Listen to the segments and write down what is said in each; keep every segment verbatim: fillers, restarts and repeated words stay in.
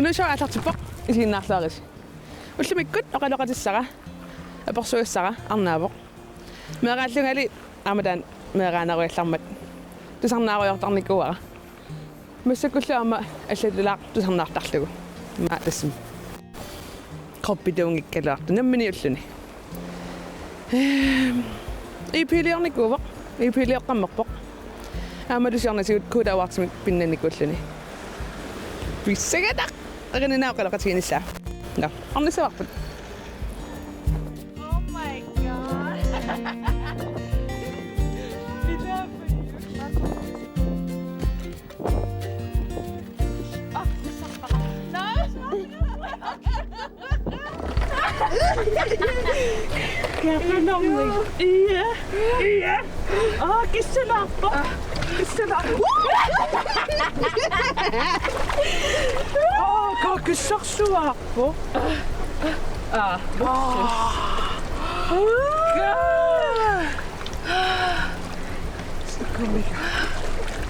Inuusua aallartippoq, isiginnaarluarisi. Ullumikkut oqaloqatissara, apersugassara arnaavoq. Meeraallungali aamma taanna meeraanerugallarmat tusarnaarujoortarnikuuara. Massakkullu aamma allatulaaq tusarnaartarlugu. Immaqa tassami kroppituunngikkaluartoq nammineq ulluni. Ehm, E P-liornikuuvoq, E P-lioqqammerpoq. Aammalu siornatigut Koda Awardsimi pinnannikuulluni. Pissanganaq! Erininaaq oqaloqatiginissaa. Nå, ornissavarput. Oh my god. Kapanormi. Ia. Ia. Aa, kissalaarpoq. Kissalaarpoq. Aa, ka kissarsuaarpoq. Aa. Aa.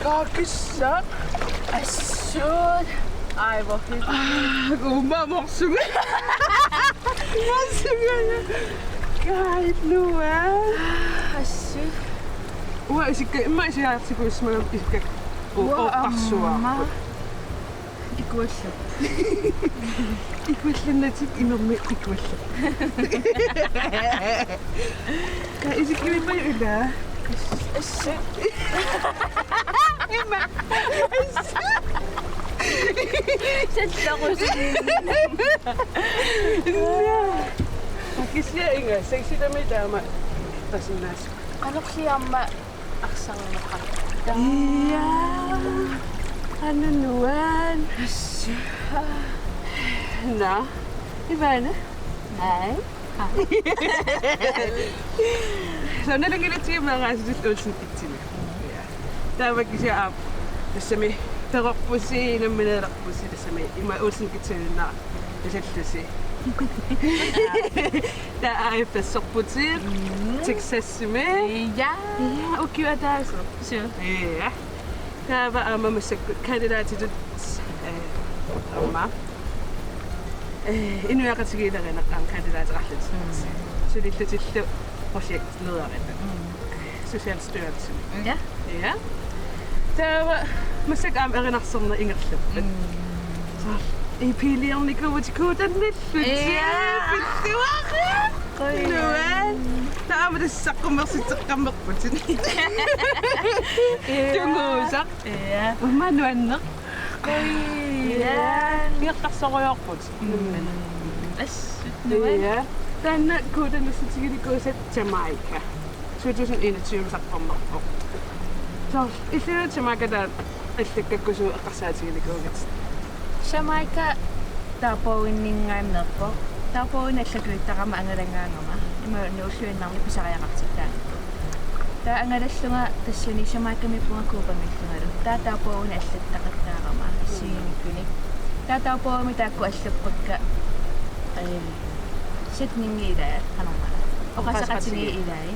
Kaakissaq. Assut. Ej, hvor hyggeligt. Aa, uuma morsunga. Morsunga. Kai, nuan. Assut. Uanga isikka, immaqa isigaartikuusimagama isikka. Uanga oqarsuaa. Aamma. Ikuallap. Ikuallannatik imermi ikuallap. Ka isikkivippaju ila. Assut. Ima. Sallorusunnaq. Kisianni inga sexitami taama tasinnaasut. Qanorli aamma arsarneqarta. Ia. Anu nuan. Naa. Ivana. Hej. Soorlu nalunngilatigu meeraasutut Olsen Kitsenimi. Ia. Taava kisianni aap. Tassami perorpusi, nammineerpusi, tassami ima Olsen Kitseniminngaanniit isallusi. Taava aap, tassorputit. Mm. Texasimi. Ia. Ia, ukioq ataaseq. Suu. Ia. Taava aamma massakkut kandidatitut, eh, aamma. Eh, inuiaqatigiilerineq aamma kandidateqarlutik. Mm. Sulillutillu projektlederinik. Mm. Socialstyrelsimi. Ja. Ja. Taava massakkut aamma erinarsorneq ingerlapput. Mm. Soorlu E P-liornikuuvutit Kodannillutit. Ja. Pilluarit. Qujan. Nuan. Taava tassa saqqummersitseqqammerputit. Ja. Tunguusaq. Ja. Aamma nuanneq. Qujan. Ingerlasorujussuuarput. Mm. Assut nuan. Ja. Taanna Kodannissutiginikuusat Jamaica. Two thousand enogtyve saqqummerpoq. Soorlu illit Jamaica taanna allakkakkusuut eqqarsaatiginikuugatit? Jamaica dagbogiminngaanneerpoq. Dagbogimi allakkuuttarama angalanngaangama. Ima nuulluinnarni pisariaqartittaanikku. Taava angalallunga tassani Jamaicamiippunga Cubamiillungalu. Taava dagbogimi allattaqattaarama assigiinngitsuni. Taava dagbogimi taakku allappakka, eh, sætningi ilai qanormaa. Oqaaseqatigiit ilai.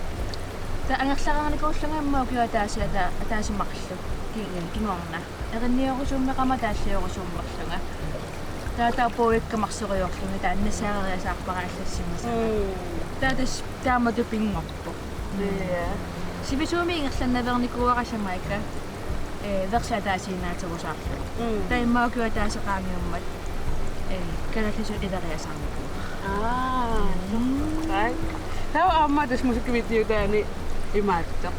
Taava angerlareernikuullunga immaqa ukioq ataaseq ata-, ataaseq marluk ki-, kingorna. Eriniorusuummeqarama taalliorusuummerlunga. Taava dagbogikka marsorujoorlunga taanna saariasaarpara allassimasama. Mm. Taava tassa taamatut pinngorpoq. Ja. Sivisuumik ingerlannaveernikuuara Jamaica. Eh, versi ataasiinnaaterusaarlugu. Mm. Taava immaqa ukioq ataaseq qaangiummat, eh, kalaallisut ileriasaarnikuuara. Aa. Mm. Right. Taava aamma tassa musikkivideotaani imaattoq.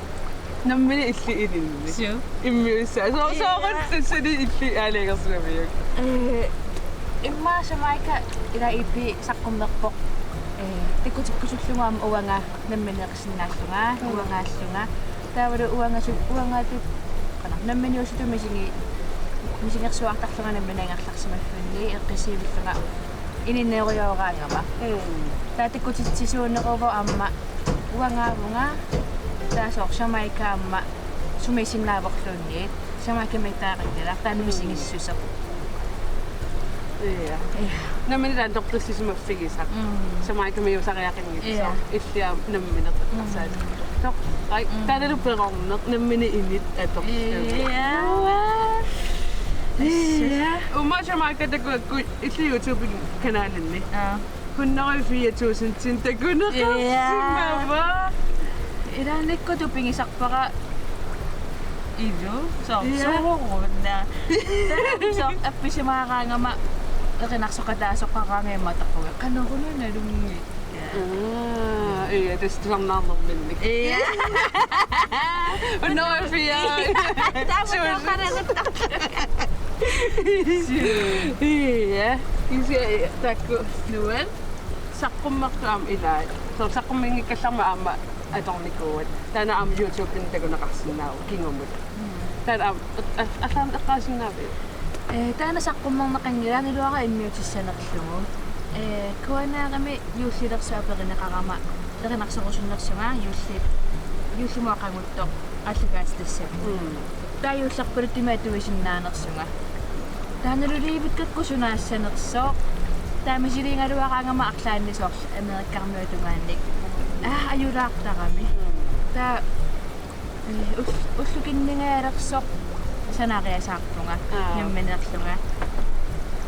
Nammineq illit ininni. Suu. Immiussaa. So-, ja. Soorlu tassani illit aalajangersimavigit? Eh, immaqa Jamaica ila E P saqqummerpoq. Eh, takkutikkusullunga aamma uanga nammineersinnaallunga, mm, uangaallunga. Taavalu uangasut, uangaatut, qanoq, namminiusutut misigi-, misigersuartarlunga nammineq ingerlarsimaffinni eqqissiivillunga ininneerujoraangama. Mm. Taava takkutitsisuuneruvoq aamma uangaavunga, taava soorlu Jamaica aamma sumiissinnaavorluunniit. Jamaicamiittariaqanngilaq, taanna, mm, misigissuseq. Ja. Ja. Nammineq taanna toqqissisimaffigisaq. Mm. Jamaicamiusariaqanngitsoq. Ja. Illit aamma nammineq, mm, eqqarsaat. Toq-, ai, mm, taannalu perorneq, nammineq init atorlugu. Ja. Uaa. Ja. Uuma Jamaica takuakku illit YouTube-kanalimi. Aa. Hundrede og fire tusind takuneqarsimavoq. Ja. Ilaannikkut pigisarpara ilu, soorlu. Ja. Soorunami. Taava soorlu appisimaaraangama erinarsoqataasoqaraangama takuga. Qanoruna nalunngikka. Aa, ja, tassa tusarnaarnerminnik. Ja. Hundrede og fire. Taama tusind. Taama Ja. Isi taakku nuan. Saqqummertut aamma ilaat. Soorlu saqqummiunngikkallarmat aamma atornikuuat. Taanna aamma YouTube-imi takuneqarsinnaavoq kingumut. Taanna aamma a-, a-, allaat eqqaasinnaaviuk? Ee, taanna saqqummerneqanngilaq, iluara immiutissanerlugu. Ee, Q N R-imi juullilersoq aperineqarama erinarsorusunnersunga juulli-, juullimut aqaguttoq aallakaatitassavunga. Mm. Taava juullerpaluttumik atuisinnaanersunga. Taannalu liivikkakku sunaassanersoq. Taava misiliigaluaraangama arlaannik soorlu Amerikkarmiut tungaannik. Aa, ajulaartarami. Taava, eh, ul-, ullukinningajalersoq sanariasaarpunga. Aa. Nammineerlunga.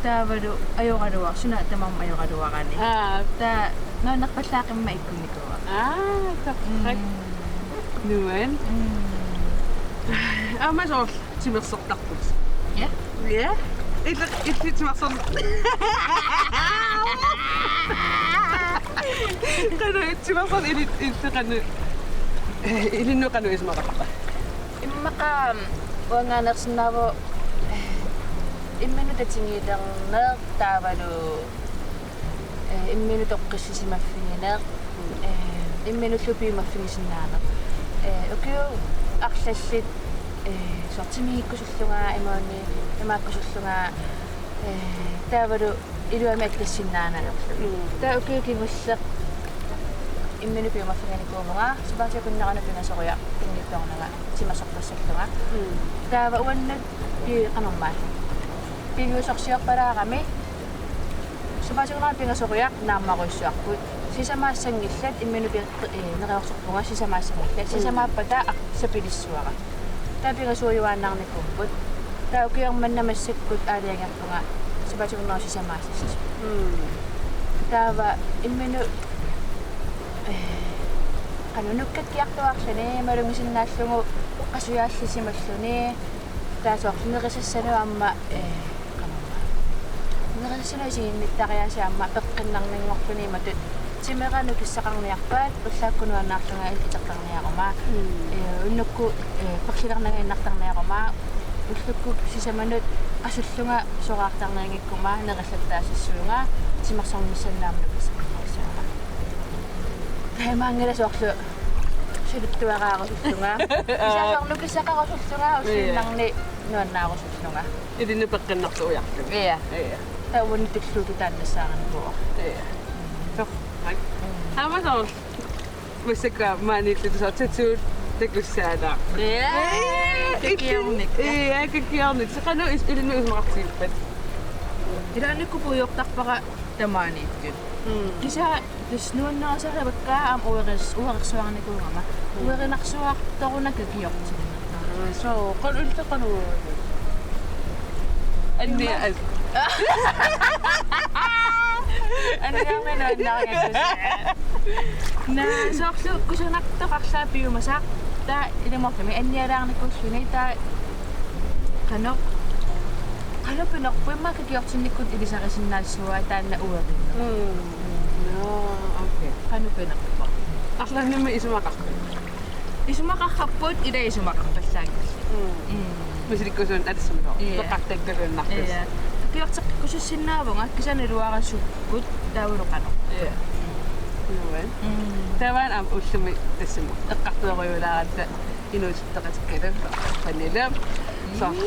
Taavalu ajoraluar-, suna tamarmi ajoraluarani. Aa. Taava nuannerpallaaqimmat ikkunnikuuara. Aa, torrak. Mm. Nuan. Mm. Aamma soorlu timersortarput. Ja? Ja? Illit, illit timersorn-, qanoq timersorn-, illit, illit qanoq, eh, ilinnut qanoq isumaqarpa? Immaqa uanga aneersinnaavoq, eh, imminut tatigilerneq taavalu eh, imminut toqqissisimaffigineq, eh, imminullu piumaffigisinnaaneq. Eh, ukiut arlallit, eh, soorlu timigiikkusullunga imaluunniit imaakkusullunga, eh, taavalu iluamik attassinnaanagit. Mm. Taava ukiut kingulleq imminut piumaffiginikuuvunga, sapaatip akunneranut pingasoriartunngitsoornanga timersortassullunga. Mm. Taava uannut pi-, qanormaa. Piviusorsiorpalaarami. Sapaatip akunnera pingasoriaq naammarujussuarput. Sisamaassanngillat imminut pi-, eh, neriorsorpunga sisamaassanngillat. Mm. Sisamaappata ar-, sapilissavara. Taava pingasuujuaannarnikuupput. Taava ukiormanna massakkut aalajangerpunga sapaatip akunnera sisamaassasoq. Mm. Taava imminut, eh, qanoq nukkakkiartuaarluni, malugisinnaalluni, qasujaallisimalluuni. Taava soorlu nerisassanut aamma, eh, qanormaa. Nerisassanut isiginnittariaaseq aamma peqqinnarninngorluni imatut. Timera nukissaqarniarpat, ullaakkut nuannaarlunga itertarniaruma. Mm. Eh, unnukkut, eh, perlilernagiinnartarniaruma. Ullukkut sisamanut qasullunga soraartarnianngikkuma nerillattaasassuunga timersornissannik aamma nukissaqarniassuunga. Taamaanngilaq soorlu saluttuaraarusullunga. Kisianni soorlu nukissaqarusullunga, ja, ussiinnarni nuannaarusullunga. Ilinnut peqqinnartoq ujarlunga. Ja. Ja. Taava uannut tulluutut taanna nassaarinikuuara. Ja. Torrak. Mm. Aamma soorlu. Massakkut maaniittutit soorlu tattoo takussaalaarput. Ja. Ee, kakiornikkut. Ja, kakiornikkut. Soorlu qanoq is-, ilinnut isumaqartigippat? Ilaannikkut puigortarpara tamaaniittut. Mm. Kisianni tassa nuannarisarivakka aamma ueris-, uerisuarnikuugama. Mm. Uerinarsuartoruna kakiortinneq. Aa, suu, qanoq illit qanoq uerit? Anni-, imma-, an-, anniarmi nuannarigalusi. Naa, soorlu kusanartoq arlaat piumasaq, taava ilumoortumik annialaarnikuulluni, taava qanoq, qanoq pinerpoq, immaqa kakiortinnikkut ilisarisinnaassavaa taanna uerinera. Mm. Nå, okay. Qanoq pinerpoq. Arlaannimmi isumaqarpit? Isumaqarput, ila isumaqarpallaanngillat. Mm. Mm. Misilikkusuunneq atissimillu. Ja. Peqartakkaluinnarput. Ja. Kakiorteqqikkusussinnaavunga, kisianni iluarisukkut taavalu qanoq. Ja. Nuan. Mm. Taava aamma ullumi tassami eqqartuerujuulaaratta inuusuttoqatikkalu, Pernille. Så, mm,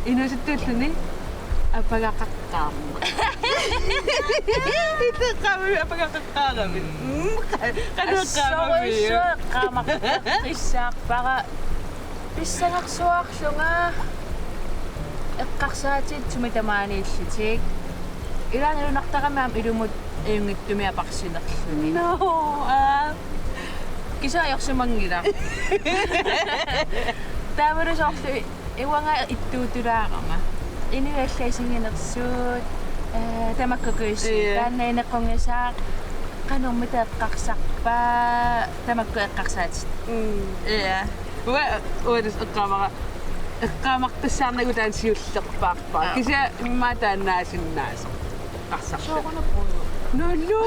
inuusuttuulluni apagaqaqqaarmat. Iteqqaami apagaqaqqaarami. Mm, qa-, qanoq eqqaamavit? Assorujussuaq eqqaamaqqissaarpara pissangersuarlunga eqqarsaatit sumi tamaaniillutik. Ilaanni nalunartarami aamma ilumut ajunngitsumik aparsinerluni. Nå, aa. Kisianni ajorsimanngilaq. Taavalu soorlu uanga ittuutulaarama. Inuit allat isiginersuut, eh, tamakku kuissi. Ja. Taanna inequngisaaq, qanormita eqqarsarpa, tamakku eqqarsaatit. Mm. Ja. Uanga, uanga tassa eqqaamara, eqqaamartussaarnagu taanna siullerpaarpara. Ja. Kisianni immaqa taanna aasinnaasoq. Eqqarsartoq. Soorunami puiu. Nulu.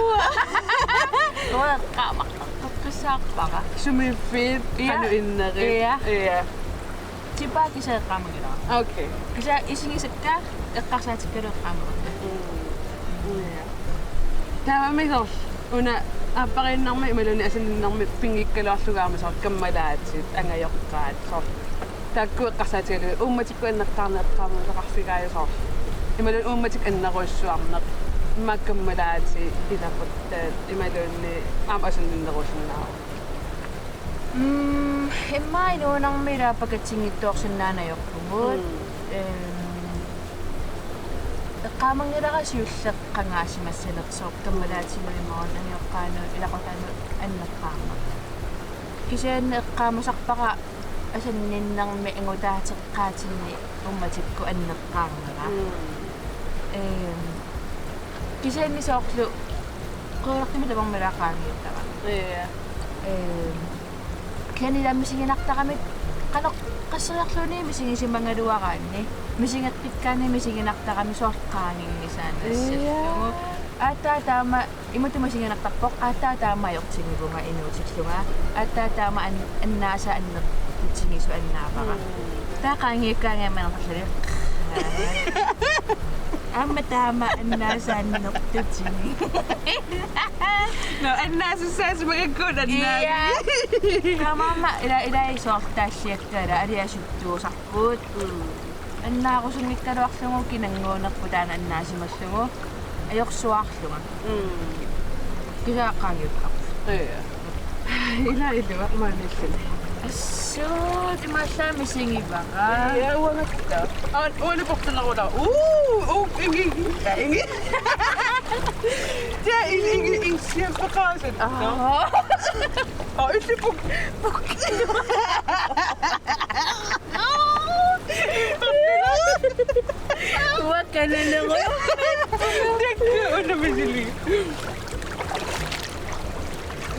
Uanga eqqaamartartussaarpara. Sumiiffiit, ja, qanoq innerit. Ja. Ja. Tipaa kisianni eqqaamanngilara. Okay. Kisianni isigisakka eqqarsaatikkalu eqqaamavakka. Mm. Ja. Taavami soorlu una aappariinnarmi imaluunniit asanninnermi pinngikkaluarlunga aamma soorlu kammalaatit, angajoqqaat, soorlu. Taakku eqqarsaatigalugit uummatikkut anneqqaarneq eqqaamavitaqarfigaajuk soorlu. Imaluunniit uummatikkut annerujussuarneq. Immaqa kammalaatit, ilaquttat, imaluunniit aamma asanninnerusinnaavoq. Mm, immaqa inuunermi ilaa pakatsinngitsoorsinnaanngajappugut. Mm. Ehm, eqqaamanngilara siulleq qangaasimassanersoq kammalaatinnut imaluunniit angajoqqaanut ilaqutaanut anneqqaarneq. Kisianni eqqaamasarpara asanninnermi angutaateqqaatinni uummatikkut anneqqaarnera. Mm. Ehm, kisianni soorlu qujanartumik tamarmik ilaa qaangiuttaraat. Ja. Ehm, kisianni ilaa misiginartaramik qanoq qasseriarluunniit misigisimagaluaraanni. Misigeqqikkaanni misiginartaramik soorlu qaanginngisaannassalluni. Ja. Aatsaat taama imatut misiginartarpoq, aatsaat taama ajortigivunga inuutillunga. Aatsaat taama an-, annaasaq annertutigisoq annaavara. Mm. Taava qaangiukkaangajammik anertarluni. Aamma taama annaasaq annertutigisoq. Nå, annaasussaassimagakku annaavara. Ja. Taamaammat ila-, ilai soorlu taalliakkaat ila aliasuttuusarput. Mm. Annaarusunngikkaluarlugu kinannguunerput taanna annaasimallugu ajorsuaarlunga. Mm. Kisianni qaangiuttarpoq. Ja. Ila iluaq maaniilluni. Assut, imaallaat misigivara. Ja, uangatta. Aa, uani portunerula. Uu, uu, ingi, ingi. Ja, ingi, ingi, ingi, siappaqaasat. Aa. Aa, illi puk-, puk-. Uanga kanaleru. Takku una misili.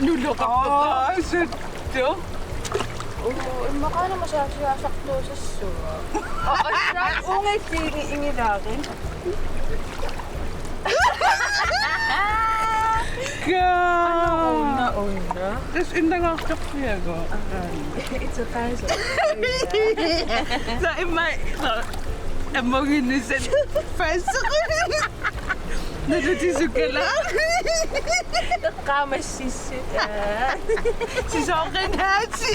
Nuloqartoqaasuttoq. Uu, immaqaana masaasiaasartuusassuuvoq. Aa, assut uunga illit ingi-, ingilaarit. Kaa. Una, una. Tassa innangaartorfiagu. It's a fashion. Sa imma, sa ammoginnisat fashion. Nalutisukala. Eqqaamassissut. Sisoqinaati.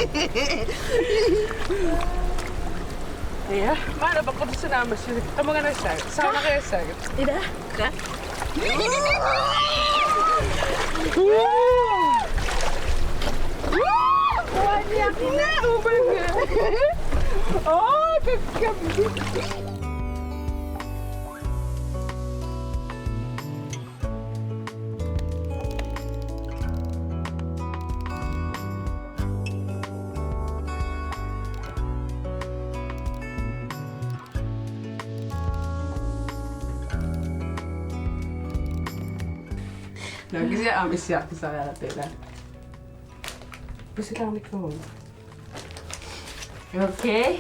Ja, maanna paqqortussanaamassi. Qamuganassaaq. Saanariassaaq. Ila. Nå, kisianni aamma issiartusariaqarpara. Pusilaarnikuuvunga. Okay.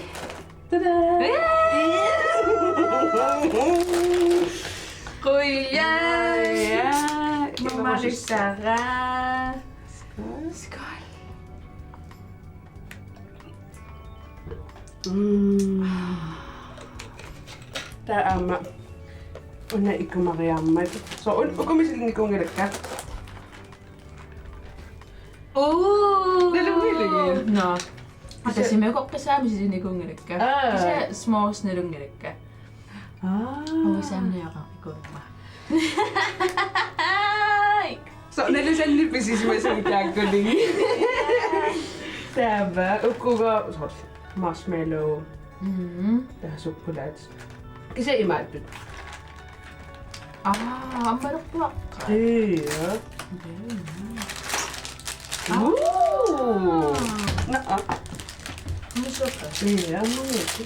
Tada! Qujan! Ja, ja. Mamarisara. Skål. Mm. Taava aamma una ikumariarmat. So, un-, uku misilinnikuunngilakka. Uu. Nalunngilakka. Nå. Kisianni tassa ukoqqissaaq misilinnikuunngilakka. Aa. Kisianni s'mores nalunngilakka. Aa. Uisamniaqarikuumma. So, nalusannik pisisimasumik taakkununnga. Taava, ukua, soorlu, marshmallow. Mm. Taava sukkulaat. Kisianni imaattut. Aa, ammalerpuaqqat. Ja. Very nice. Uu. Aa. Naa. Musoka. Ja, musoka.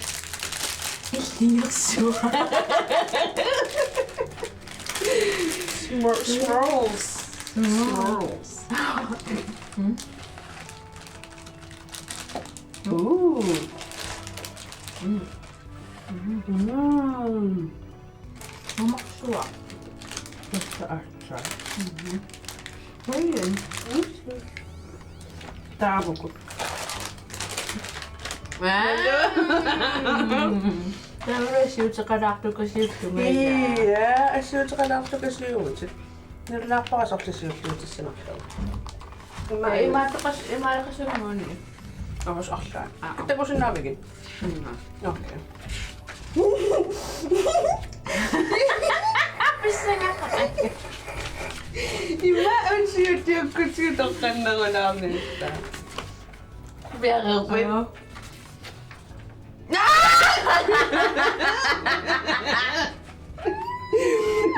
Illingersuaq. Smor- Smorls. Smorls. Ooh. Mm. Mamarsuaq. Tassa aatsaat. Ui. Taavukut. Taava assiuteqalaartukasiullunga. Ia, assiuteqalaartukasiuvutit. Nalaarpara sortasiulluutissanarlugu. Ima, ima. Imaattoqas-, imaaleqasuuguuni. Amas arlaat. Aa. Takusinnaavigit? Sunga. Okay. Pissanga. Ima unsiutiukkutsigu toqqannerunaarnitta. Piareerpit. Aa.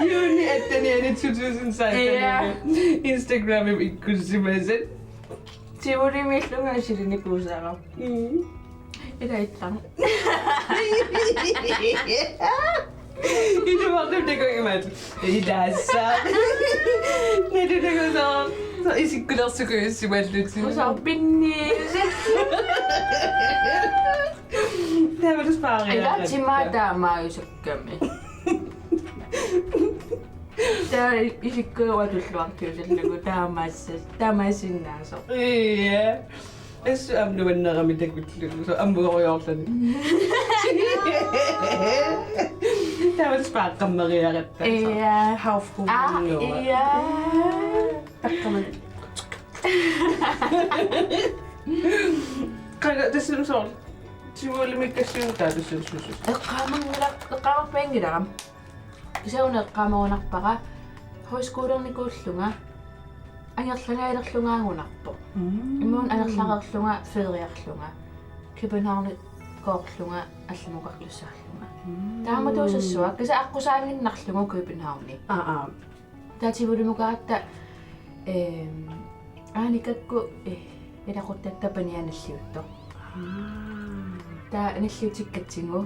Juuni atteniani to tusind seksten. Ja. Instagramimi ikkussimasat. Tivolimiillunga isilinikuusara. Mm. Ila ittan. Iluartut takuimaat. Ilassa. Nalunagusaq. Isikkulersukujussimallutit. Usaarpinni. Taavalu spaaria. Ila timaa taamaajusakkami. Taava isikkuatilluartiusillugu taamaassi-, taamaassinnaasoq. Ia. Assut aamma nuannerami takullugu. Soorlu ammugoriarluni. Taavalu spaaqqammeriaratta. Ia. Havfru. Aa, ia. Taqqamani. Qanga tassa soorlu. Tivolimiikkassiugut taava tassa susu. Eqqaamanngilara, eqqaamappaanngilara. Kisianni eqqaamarunarpara højskolernikuullunga angerlangaalerlungaagunarpoq. Mm. Imaluunniit angerlareerlunga feriarlunga Københavnikoorlunga allanngortussaallunga. Mm. Taamatuusassuaq kisianni aqqusaannginnarlugu Københavni. Aa, aa. Taava Tivolimukaratta, ehm, aanikakku, eh, ilaquttatta panianalliuttoq. Aa. Taava analliutikkatsigu.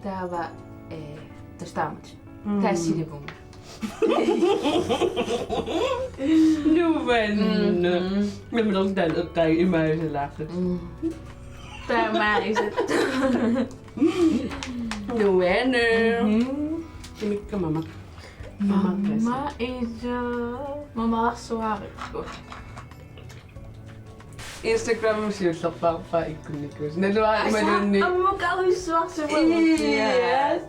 Taava, eh, tassa taamatut. Mm. Taava silivunga. Nuann. Mhm. Namminerlu taanna eqqaa imaasalaartut. Mm. Taamaasat. Nuann. Mhm. Imikka mama. Mama isa. Mamarsuarikku. Instagramimi siullerpaarpaa ikkunnikuusoq. Naluara imaluunniit. Ammukarujussuarsuarput. Ia,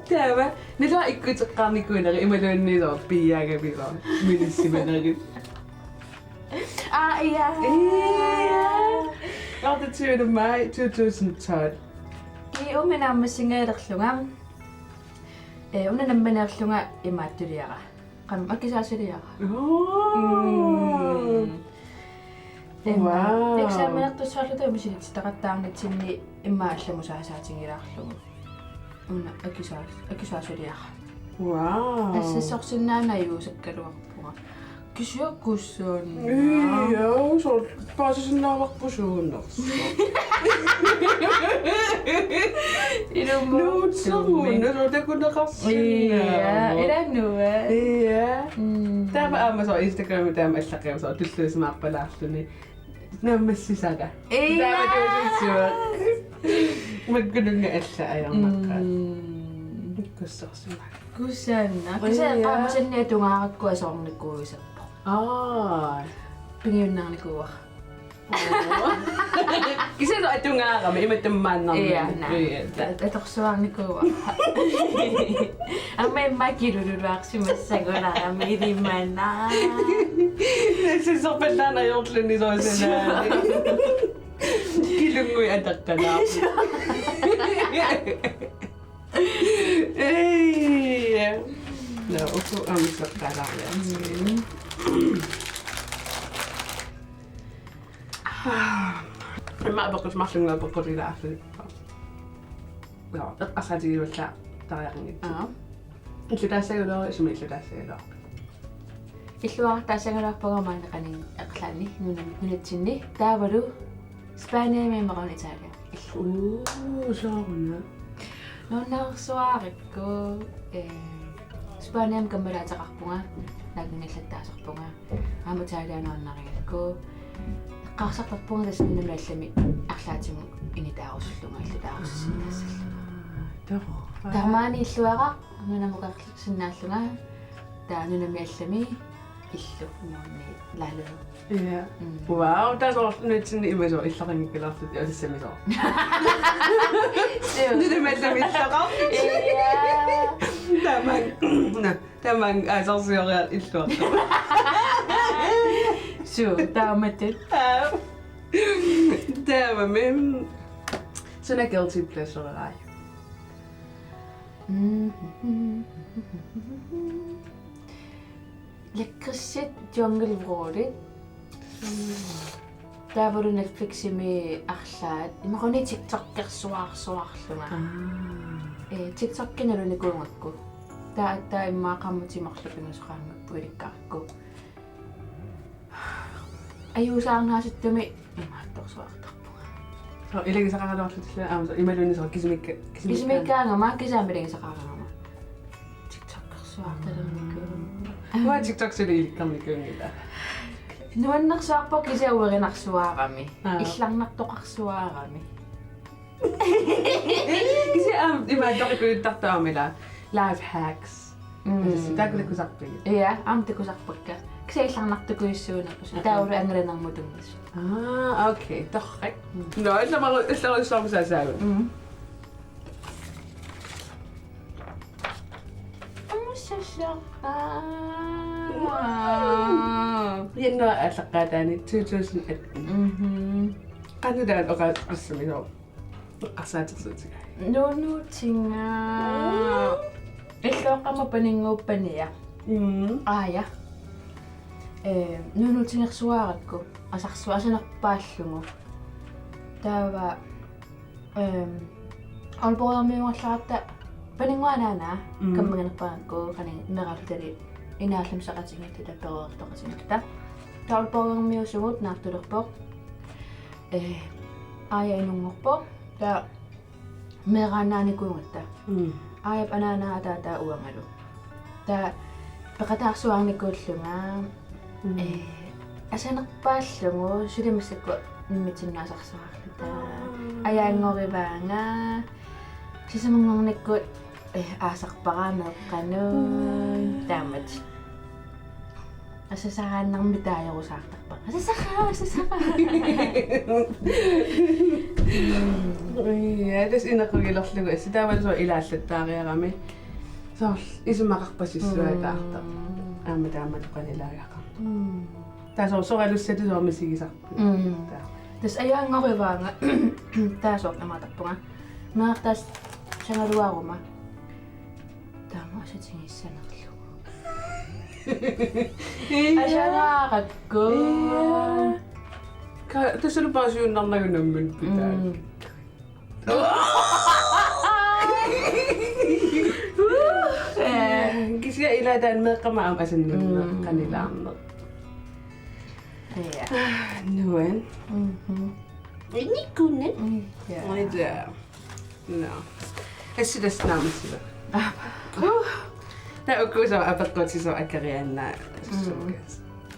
taava. Naluara ikkuteqqaarnikuuneri imaluunniit soorlu piiaagami soorlu. Minisimaneri. Aa, ia. Ia. Otteogtyvende maj to tusind tolv. Ii, umiarmi naammassingaalerlunga. Eh, una nammineerlunga imaattuliara. Qanoq akisaasuliara. Oh. Mm. Emma, wow. Eksamenertussaallunga misilittaqattaarnitsinni immaqa allamusaasaatingilaarlugu. Una akisaas-, akisaasuliara. Wow. Assassorsinnaaneq ajuusakkaluarpunga. Kisianni kusanaq. Ia, soorlu paasisinnaavarput suunersoq. Ilumut. Nuutsuugunarpoq takuneqarsinnaavoq. Ia, ila nuann. Ia. Mm. Taava aamma soorlu Instagramimi taama allaqqavoq soorlu tulluusimaarpalaarluni. Naammassisara. Ia. Taamatuussuaq. Makkununnga alla ajornaqaaq. Mm. Ikkussorsimavoq. Kusanaq. Kisianni, ia, eqqaamasanni atugaarakku asoornikuuiserpoq. Aa. Pigiunnaarnikuuara. Kisianni atugaarami imatut maannarami. Ia, naa. Ia. Ta-, atorsuarnikuuara. Aamma immaqa kilululaarsimassagunarami ilimanna. Sissorpallaanngilluinnarluni soorunami. Kilunnguit ataqqalaarpoq. Ei. Nå, uku aamma seqqalaariartigu. Mm. Immaqa apeqqutit marlunga apeqqutilaarlugit. Joo, eqqarsaatigivallaartariaqanngitsoq. Aa. Illutaassagaluarpit, sumi illutaassagaluarpit? Illuartaassagaluarpunga maani qanoq eqqaani nunam-, nunatsinni. Taavalu Spaniami imaluunniit Italia. Uu, sooruna. Nuannaarsuarakku, eh, Spaniami kammalaateqarpunga, naaggaangallattaasarpunga, aamma Thailand nuannarigakku, eqqarsartarpunga tassa nunami allami arlaatigut initaarusullunga, illutaarusussinnaassallunga. Aa, toro. Taamaani illuaraq nunamukarsinnaallunga, taava nunami allami illu imaluunniit lejlighed. Ja. Mm. Wow, taava soorlu nunatsinni ima soorlu illaqanngikkaluarlutit atussamisoq. Suu. Nunami allami illaqarlutit. Ja. Taamaammat, na, taamaammat, aa, soorlu sioriar illuartoq. Suu, taamatut. Aa. Taamaammat. Suna guilty pleasure-erai? Mm. Lakridsit, Jungle Broadet. Taavalu Netfliximi arlaat. Imaluunniit TikTokersuarsuarlunga. Aa. Eh, TikTokki nalunikuugakku. Taava, taava immaqa qaammatit marluk pingasut qaangapput ilikkarakku. Ajuusaarnaasittumi imaattorsuartarpunga. Soorlu ilagisaqaraluarlutillu aamma soorlu imaluunniit soorlu kisimiikka-, kisimiikka-, kisimiikkaangama, kisianni ilagisaqaraangama. TikTokersuartarnikuuvunga. Uanga TikTok suli ilikkarnikuunngilaq. Nuannersuarpoq kisianni uerinarsuarami. Aa. Illarnartoqarsuarami. Kisianni aamma imaattoqarput aamma ila life hacks. Mm. Tassa taakku takusarpigit? Ja, aamma takusarpakka. Kisianni illarnartukujussuunerusoq. Aha. Taavalu angalanermut tunngasut. Aa, okay, torrak. Mm. Nå, illamaru-, illarujussuarmik saasaagut. Mm. Amussassaqa. Januar aallaqqaataani two thousand eighteen. Mhm. Qanoq taanna oqaaseqassaminooq? Eqqarsaatersuutigaara. Nuunuutiga. Mm. Illoqqama paninnguuppania. Mm. Aaja. Eh, nuunuutigersuarakku. Asarsu-, asanerpaallugu. Taava, ehm, Aalborgimiugallarta paninnguaannaq. Mm. Kammaginerparakku, qanigineqartali inaallamseqatigiittut, taperortoqatigiittut. Taava Aalborgimiusugut naartulerpoq. Eh, Aaja inunngorpoq. Taava meeraannaanikuugatta. Mm. Aajap anaanaa ataataa uangalu. Taava peqataarsuarnikuullunga. Mm. Eh, asanerpaallugu suli massakkut nimmitsinnut asarsuarluta. Mm. Ajaanngorivaanga. Sisamanngornikkut, eh, aasarpara meeqqanut. Mm. Taamatut. Asasaraannarmik taajorusaartarpara. Asasara, asasara. Ja, tassa inequgilerlugu. Assut taavalu soorlu ilaallattaariarami. Soorlu isumaqarpasissuataartarpoq. Mm. Aamma taamatut qanilaagaqarpoq. Mm. Taava soorlu soralussatut soorlu misigisarput. Mm. Taava. Tassa ajaanngorivaanga. Taava soorlu amaatarpunga. Meeraq tassa sangaluaruma. Taama asatigissanerlugu. Asanaarakku. Ka-, tassalu paasiunnarnagu nammineq pitaat. Mm. Eh, kisianni ilaa taanna meeqqama aamma asanninneq. Mm. Qanilaarneq. Ja. Nuan. Mhm. Nikunen. Mm, ja. Oj, ja. Nå. Assut tassa naammassivagut. Aap. Uh. Taava ukua soorlu apeqqutigisut akeriaannaa. Mm.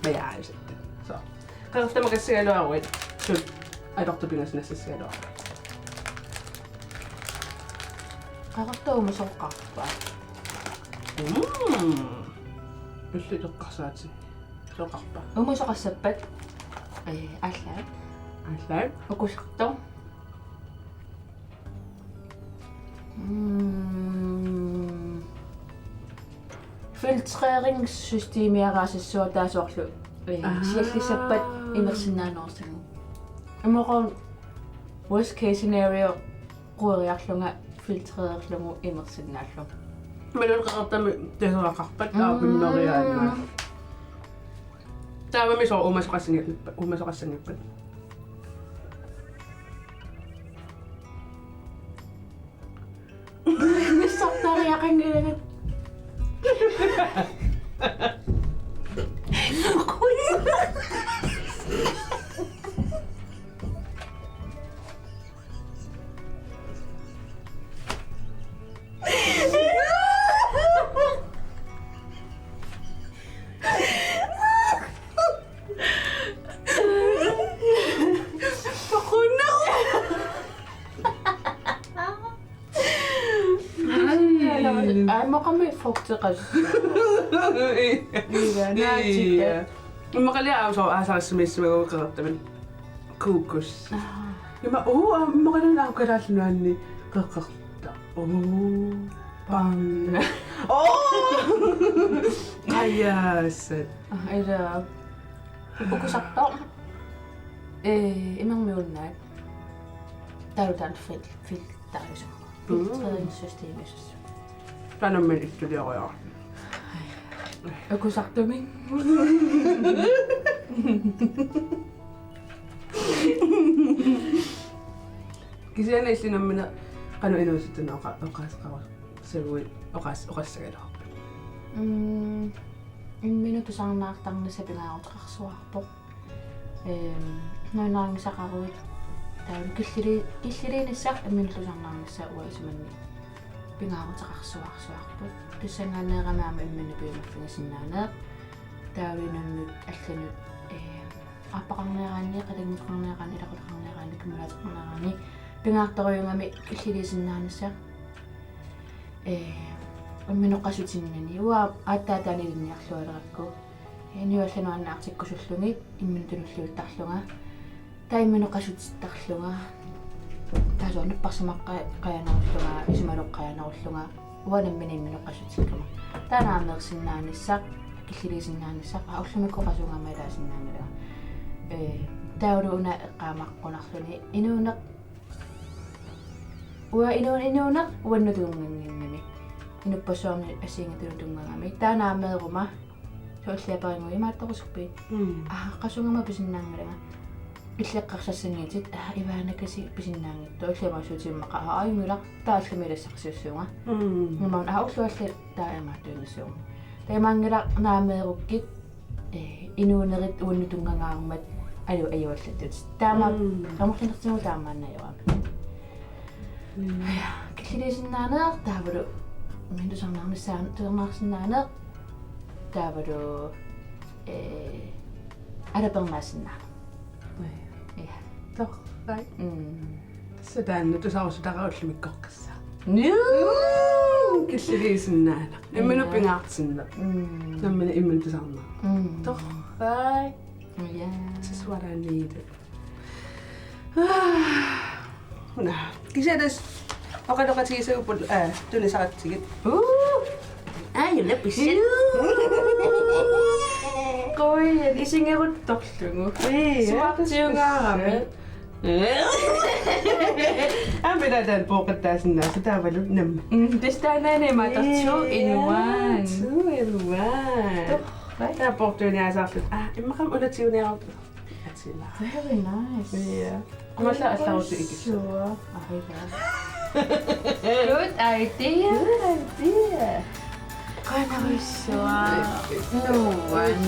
Majaajusat. Soorlu. Qeqertamakasigaluaruit. Suut atortut pingasut nassassigaluaruit. Qeqertat uumasoqarpa? Mm. Illit eqqarsaatit. Soqarpa? Uumasoqassappat. Eh, aallaat. Aallaat. Ukusartoq. Mm. Filtreringssystemiaraasassuaq taava soorlu, eh, aa, siallissappat imersinnaanerussagaa. Imaluunniit worst case scenario queriarlunga filtrererlugu imersinnaallunga. Imaluunniit qeqertamik taseraqarpat, mm, aappinneriaannaa. Taavami soorlu uumasoqassanngippat, uumasoqassanngippat. Nissartariaqanngilanga. Porteqas. Ila, naatitat. Immaqaluunniit aasaq aasarissumik issimagukku qeqertamik. Kokos. Ima, uu, immaqaluunniit aamma Kalaallit Nunaanni qeqertaq. Uu. Pang. Oo! Qajaasat. Aa, ila. Ukusartoq. Ee, imermiunnaat. Taavalu taanna fil-, filteriusumik. Mm. Filtreringssystemisussaq. Taanna ittulioriarluni. Ukusartumik. Kisianni illit nammineq qanoq inuusuttunik oqa-, oqaaseqarussaguit oqaas-, oqassagaluarpit? Mm, imminut tusarnaartarnissaq pingaaruteqarsuarpoq. Ehm, nuannarinngisaqaruit taava killili-, killiliinissaq imminut tusarnaarnissaq uanga isumanni pingaaruteqarsuarsuarput. Tassanngaanneerami aamma imminut piumaffigisinnaaneq. Taavalu inunnut allanut, ehm, aappaqarniaraanni, qilannguteqarniaraanni, ilaqutaqarniaraanni, kammalaataqarniaraanni pingaartorujuugami killiliisinnaanissaq. Ee, imminut qasutinnani. Uanga aatsaat taanna ilinniarlualerakku. Inuit allanut annaartikkusullugit imminut tunulliuttarlunga. Taava imminut qasutittarlunga. Taava soorlu napparsimmaqqa-, qajanerullunga, isumalu qajanerullunga. Uanga nammineq imminut qasutikkama. Taanna aamma ersinnaanissaq, killiliisinnaanissaq, aa, ullumikkut qasuugama ilaasinnaanngilanga. Ee, taavalu una eqqaamaqqunarluni inuuneq Uanga inu-, inuuneq uannut tunngannginnami. Inuppassuarnut assigiinngitsunut tunngagami. Taanna aamma meeruma. Soorlu aperigaanni imaattorusuppit? Mm. Aa, qasuugama pisinnaanngilanga. Illit eqqarsassanngilatit, aa, Ivaanakasi pisinnaanngitsoq. Illit imaassuutigimmaqa, aa, ajunngilaq, taava allamik ilassaqarsiussuunga. Mm. Imaluunniit, aa, ullut allat taava imaattuinnassuunga. Taamaanngilaq naammeerukkit, ee, inuunerit uannut tunngagaarmat alu ajuallattutit. Taama Mm. amerlanertigut taamaannajuami. Mm. Killiliisinnaaneq taavalu imminut tusarnaarnissaa-, tusarnaarsinnaaneq taavalu, ee, alapernaasinnaaneq. Aa. Ja. Torrak. Mm. Tassa taanna tusarusutara ullumikkoqqissaaq. Nuu! Killiliisinnaaneq. Imminut Ja. pingaartinneq. Mm. Nammineq imminut tusarnaarneq. Mm. Torrak. Ja. Tassa what I needed. Una. Kisianni tassa oqaloqatigissagupput, aa, tunisaratsigit. Uu! Aa, you love it. Qujan, isigeruttorlugu. Ii, Suartiugaarami. Aamma taanna pooqattaasinnaasut taavalu namma. Mm, tassa taannaani imaattoq two in one. Two in one. Torrak. Taava poortuiniasaarluta. Aa, immaqa aamma ulatiuniarut. Atila. Very nice. Ja. Aamma allarutut ikissu. Sure. Aa, ja. Good idea. Good idea. Qanarissua. Nuann.